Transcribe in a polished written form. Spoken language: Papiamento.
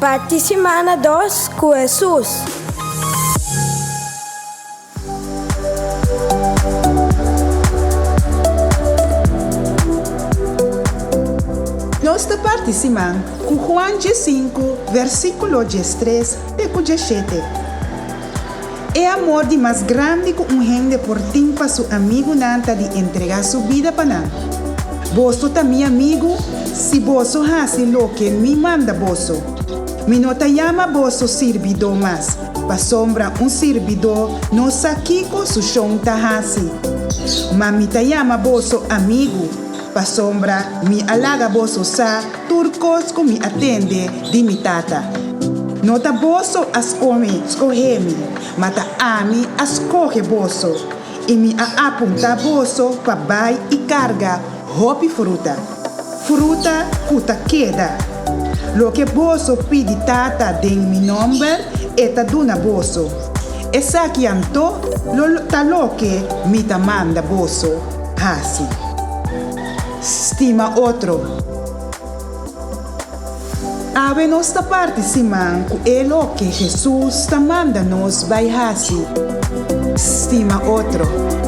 Parti simana dos ku Hesus. Nos ta parti siman ku Juan diesinku versíkulo diestres te ku diesshete. E amor di mas grandi ku un hende por tin pa su amigunan ta di entregá su bida pa nan. Boso ta mi amigu si boso hasi loke mi manda boso. Mi no ta yama boso sirbidó mas, pasobra un sirbidó no sa kiko su shon ta hasi. Ma mi ta yama boso amigu, pasobra mi a laga boso sa Tur kos ku mi a tende di mi Tata. No ta boso a skohe mi, ma ta ami a skohe boso, i mi a apuntá boso pa bai i karga hopi fruta, fruta ku ta keda. Loke boso pidi Tata den mi nòmber, e ta duna boso. Esaki anto lo ta loke mi ta manda boso hasi. Stima otro. Awe nos ta parti siman ku e loke Hesus ta manda nos bai hasi, stima otro.